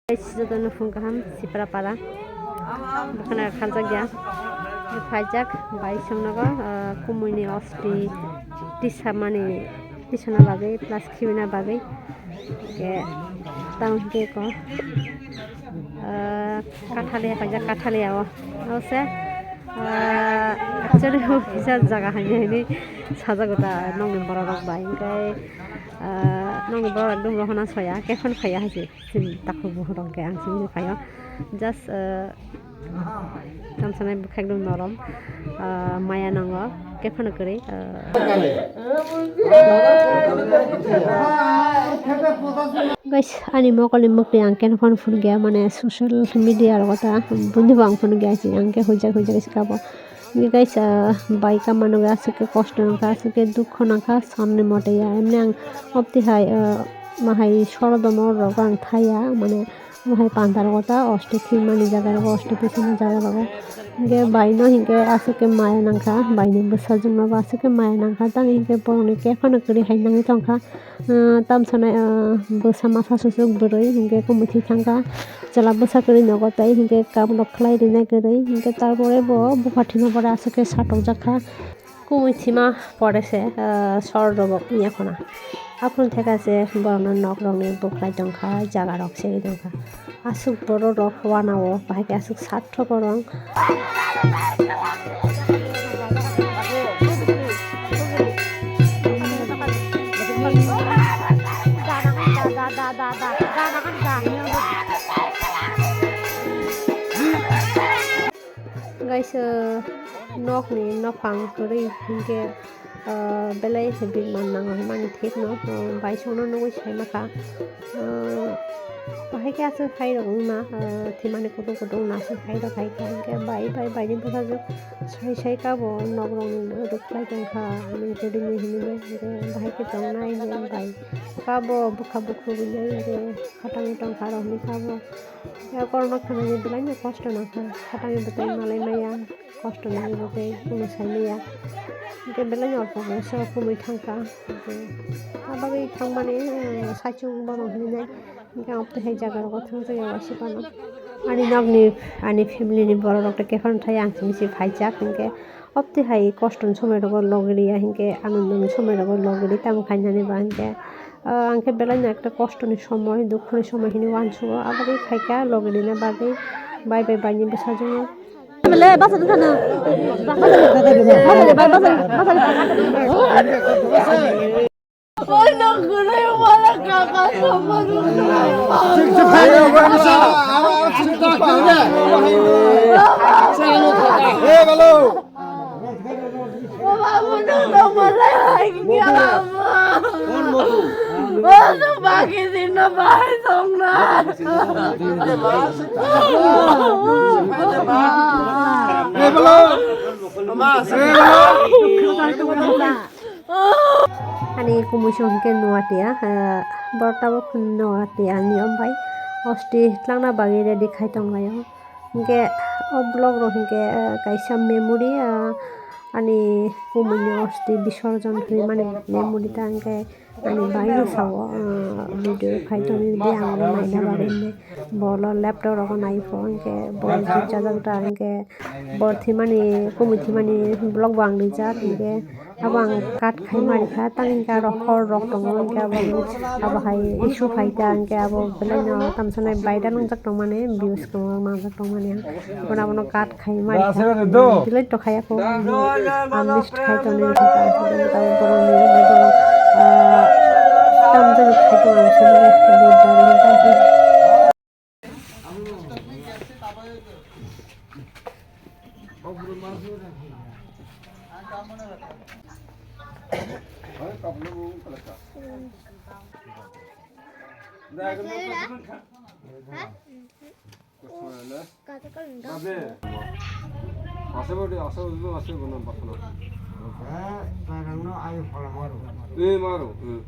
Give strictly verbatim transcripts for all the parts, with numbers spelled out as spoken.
Guys, jotono phung kaham, Siprapara. Bukhana khaljak ya. Phaijak, bai songnogo, ah, kumui ni osti tisa mani tisana bagwi, plus khibina bagwi. Ke, tamo hwnkhe ko, ah, Kathalia phaijak, Kathalia o. Ose, ah, actually, o kisa jaga haini haini sajago ta nokni borok rok bai. Hwnkhe, ah, nokni borok rok dum rohorna soya, kephano phaiya hai se. Chini takhuk bukhuk rok khe ang chini phaio. Just, uh, tamsanai bwkhak dum norom, uh, maya nango, kephano kwrwi, uh. Guys, ani mokolni mukti ang keno phano phunukya, mane social media rogo ta buino bo ang phunukya, ang khe huijak huijak se kabo. Hingke kaisa bai kama nugwi aswk khe kosto nangkha, aswk khe dukho nangkha, samni mote ya. Emni ang opti hai, ah, ma hai sorodomo rok ang thaya, mane ma hai panta rogo ta osto thwimani jaga rogo, osto tisani jaga rogo. Hingke bai no hingke aswk khe maya nangkha, bai ni bwsajwk no bo aswk khe maya nangkha, tamni hingke borok ni kephano kwrwi hai nangwi tongkha. Ah, tamsonai, ah, bwsa masa susuk bwrwi hingke kumui thwi thangkha. Chwla bwsa kwrwi nogo tei hingke kabono khlai rinai kwrwi hingke tarpore bo bupha thwima pore aswk khe satokjak kha. Kumui thwima pore se, ah, sor rogo wngya khuna. Aphuru theka se borokno nok rokni buklai tongkha, jaga rok segwi tongkha. Aswk borok rok wanao bahai khe aswk sat. Thokorong. Guys, uh, nokni nophang kwrwi hinkhe, uh, belai se bini man nango hinmani thik no, uh, bai songno nugwi sai makha. Uh, bahai khe aswk hai rok wngma, uh, thwimani kutung kutung wngma aswk hai rok hai khe, hinkhe bai bai bai ni bwsajwk sai sai kha bo nok rok ni rwk khlai tongkha, nung kwrwini hinwi bai hinkhe bahai khe tongnai hinkhe bai kha bo bwkha bukhuk hinwi hinkhe khatangwi tongkha rok hinwi kha bo. Yakorno khwnani belai no kosto nangkha, khatangwi bwtwi malai maya. Kosto nangwi bo tei kunu sai maya. Hingke belai ni orko bo so kumui thangkha. Hingke abagwi thangmani, eh, saichung bono hinwi nai. Hingke ang tei hai jaga rogo thangjakya waisa phano. Ani nokni, ani family ni borok rok tei kephano thai ang simi se phaijak. Hingke opti hai kosto ni somoi rogo logiriya, hingke anondoni somoi rogo logiri tamo khainani ba hingke, ah, ang khe belai no ekta kosto ni somoi, dukhu ni somoi hinwi uansugo. Aboni khaikha logirina bagwi bai bai bai ni bwsajwk no. Ani kumui song hingke nuatia, ah, borok tabuk nuatia niyom bai osti tlangna bagwi ready khai tonglaio. Hingke o vlog rok hingke, ah, kaisa memory, ah, ani kumui ni osti bisorjon hinmani memory ta hingke. Ani bai ni sao, ah, video khai tongwi di ang naina bagwi hinwi. Bo lo laptop rogo nai pho hinkhe bo jik chajak ta hinkhe bo thwimani kumui thwimani vlog bo ang rijak hinkhe abo ang cut khai mani kha tang hinkhe aro hor rok tongo hinkhe abo abo hai issue phai ta hinkhe abo belai no tamsa nai viral wngjak tongmani views kwbangma mangjak tongmani ang bono abono cut khai mani kha delete to khaiya kho unlist khai tongni wngkha ta borok ni wngkha borok tamjani khai tong ang sani delete dari wngkha. Babe. Ase bode, ase bode, ase bode, bakno. Eh, barangno ayo pala maru. Eh, maru. Eh.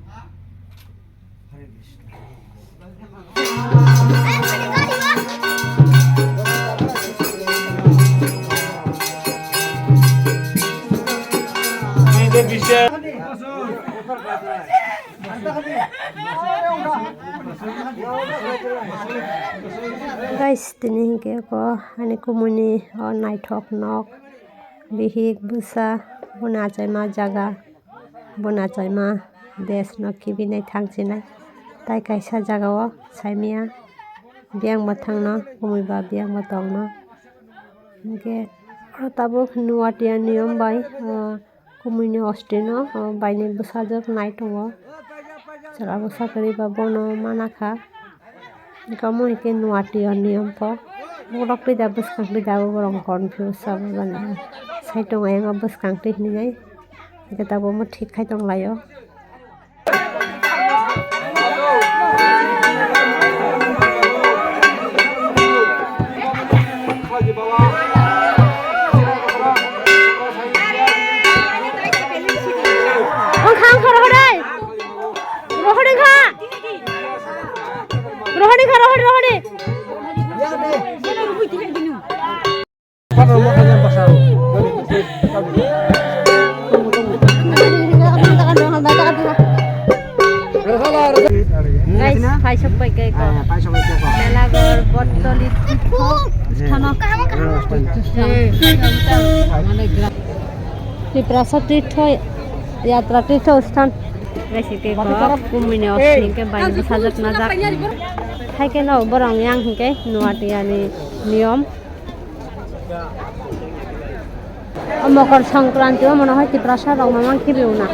Guys, tini hinkhe ko ani kumui ni o naithok nok, bihik bwsa, boni achaima jaga, boni achaima desh no kibinai thangchinai. Tai kaisa jaga o saimaya biyang mwthang no, kumui ba biyang mwthang no. Hinkhe oro tabuk Nuatia niyom bai, o, kumui ni osti no, o, bai ni bwsajwk nai tongo. Chwla bwsa kwrwi ba bono mana kha. Hinkhe omo hinkhe Nuatia niyom po. Borok twi da bwskang twi da borok confuse sabo jani. Sai tongo ema bwskang twi hinwi nai. Hinkhe tabuk omo thik khai tong lai o. Wngkha, wngkha, rohor dai. Rohor wngkha. Rohor wngkha, rohor, rohor. Guys, paisok pai kai ko. Mela gor Botoli Titho sthano. Tiprasa Titho Yatra Titho Sthan. Guys, ike ko kumui ni osti hingke bai bwsajwk najak. Hai ke no borok yang hingke Nuatia ni niyom. O Mokor Songkranti o mano hai Tiprasa rok mamang khibi una.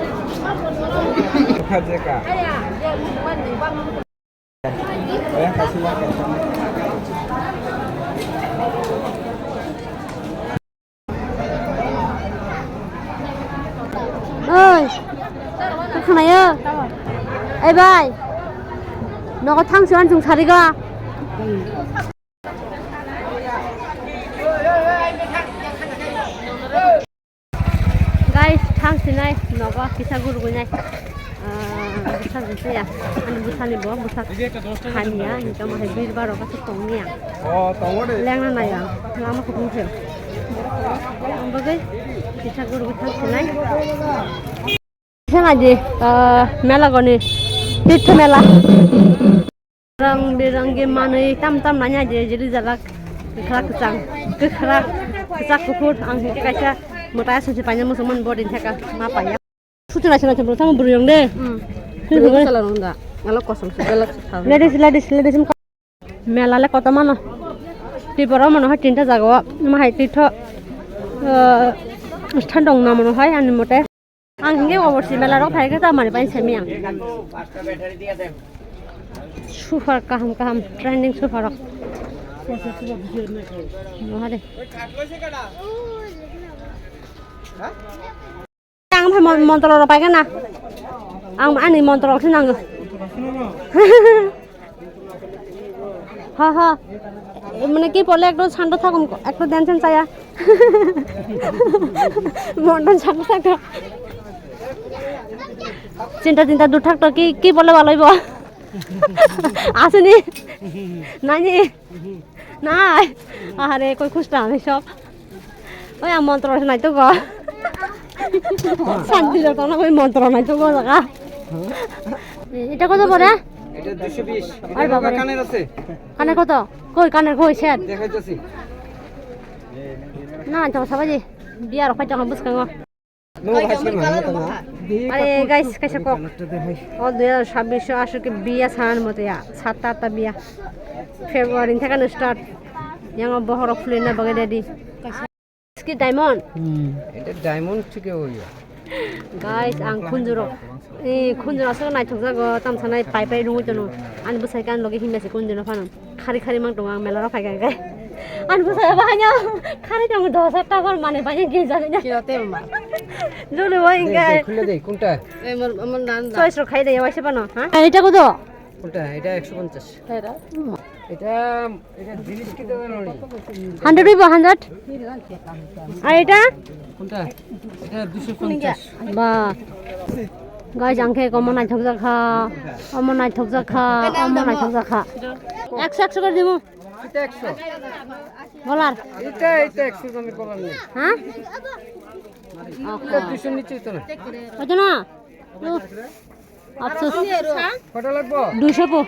Oi, khwnayo? Ei bai, nogo thang siwan chwng sarigo. Guys, thang sinai nogo kisa gurgunai. Ah, bwsa gwnchaya. Ani bwsani bo bwsa hamya. Hinkhe omo hai birbar rok aswk tongya. Oh, tongo de. Lengna naiya. Lama kutung se. Ang bagwi kisa gurgu thang sinai. Kisa naidi, ah, mela goni. Tirtho mela. Rang birangi manwi tam tam nanya je jili jalak. Kwkhwrang kwchang, kwkhwrang kwchak kuphur. Ang hinkhe kaisa mwtai aswk se paina muchungmani body thaka ma paiya. Suti naising naising bwrwi tamo bwrwi rong de. Hmm. Bwrwi bwsala rong da. Alo kosom se belak se thang. Ladies, ladies, ladies. Mela le koto mano. Tripura mano hai tinta jaga o. Ma hai titho, eh, sthan dong na mano hai ani mote. Ang hingke oborsi mela rok phai khe tamani pai semi ang. Super kaham kaham trending super rok. Mohade. Ang phai mon-, montro rok pai khe na. Ang ani montro rok se nango. Ha, ha. Mane ki pole ekto sando thakon, ekto tension chaya. Mon sando thakto. Chinta chinta dur thakto ki, ki pole balai bo. Asuni. Nani. Nai. Are koi khusta ami sob. Oi ang montro nai to go. Santi lo tona koi montro nai to go jaga. Eta koto pore? এটা দুইশো বিশ। আরে বাবা রে। কানের আছে। কানের কত? কই কানের কই সেট? দেখাইতেছি। Na, chong sabaji. Biya rok pai chong bus kango. Are guys, kaisa kok. O dui hajar sabbish o aswk ke biya san mote ya. Satta atta biya. February thekano start. Yang o bohor o khulina bagwi ready. Ki diamond? Hmm. এটা ডায়মন্ড থেকে ওই। Guys, ang khunjurok. Eh, khunjurok aswk naithok jago, tam sanai pai pai rungwi tono. Ani bwsai kan loge himya se khunjurno phano. Khari khari mang tongo ang mela rok phai kha khe. Ani bwsai bahai no khari tongo dos hajar taka mane bai ge jani na. Kilo te ma. Jolo bai dei, ingai. Dei, khule dei, kunta? Choice rok khai dei, waise phano, ha? Ani ta kodo? কোনটা? এটা একশো পঞ্চাশ। এটা, এটা জিনিস কি দাদা নড়ি? Hundred হইব, hundred? আর এটা? কোনটা? এটা দুশো পঞ্চাশ। Ba. Guys, ang khe omo naithok jakha, omo naithok jakha, omo naithok jakha. Ekso, ekso kore dimu. এটা একশো। Bolar. এটা, এটা একশো দামে bolar নেই। Ha? এটা দুশো নিচে তো না। Hoito na? Apsos. Kota lagbo? Duiso po.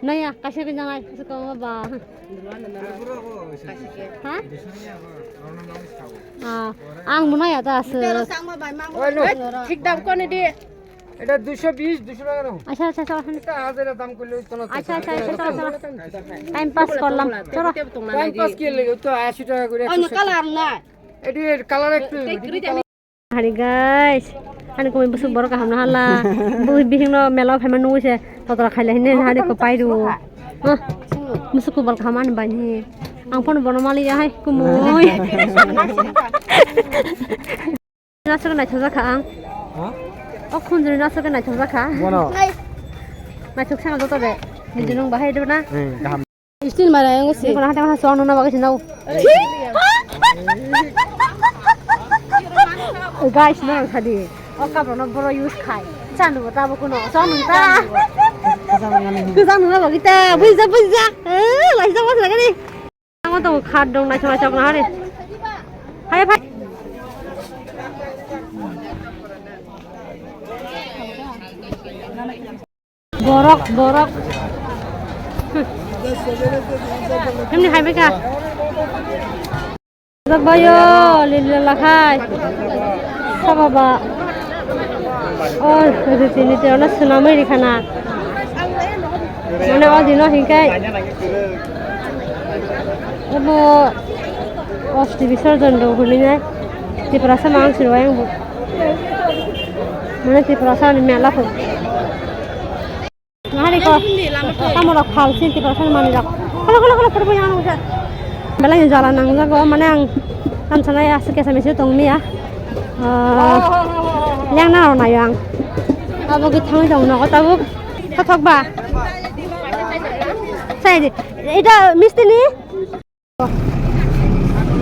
Naya, kaisa ke jangai, kaisa kama ba. Ha? Ah, ang muna ya ta asu. Oi, no. Thik dam kone di. Eta duiso bis, duiso taka no. Acha, acha, acha. Eta hajar dam korle cholo. Acha, acha, acha, cholo, cholo. Time pass korlam. Cholo. Time pass korle to ashi taka kore. Ano kalar na. Edi color ektu. Hari guys, ani kumi busuk borok kaham na hala. Bu bihing no mela phaima nungwi se totra khaile hine hari ko pairu. Ah, busuk kubal kaham ani bani. Ang phone bono mali ya hai kumui. Nasuk naithok jakha ang. Ha? O khunjuri nasuk naithok jakha. Bono. Naithok sanga joto de. Niji nung bahai de na. Hmm, kaham. Istin mara yang si. Kono hata hata suang nuna bagai sinau. Guys, no sadi. O kabro no boro use khai. Chanu bo tabo kuno. Suang nung ta. Kujang nuna bagai ta. Buja buja. Eh, lai jang mas lagani. Ang to khat dong nai chok nai chok na hari. Hai phai. Borok, borok. Hemni hai beka. Bayo, lila lakhai. Saba ba. O riti niti ono swnamwi rikhana. Mane o dino hinkai. Obo osti bisorjon rok hwnwi nai. Tiprasa mang sirwai ang bo. Mane Tiprasa ni mela pho. Nahari ko. Tamo rok phal sin Tiprasa ni mani rok. Kholo kholo kholo purbo yang nang. Belai jala nang jago mane ang tam sanai asuk kesa mesi tong miya. Ah, yang na rok nayo ang. Abo gwi thangwi tong nogo tabuk. Kothok ba. Sai di. Eta misti ni.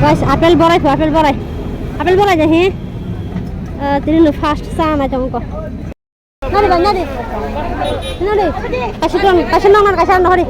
Guys, apple borai pho, apple borai. Apple borai jahi. Eh, tini no first sa na jong ko. Nari ba, nari. Nari. Kaisa tong, kaisa nong, kaisa nong hari.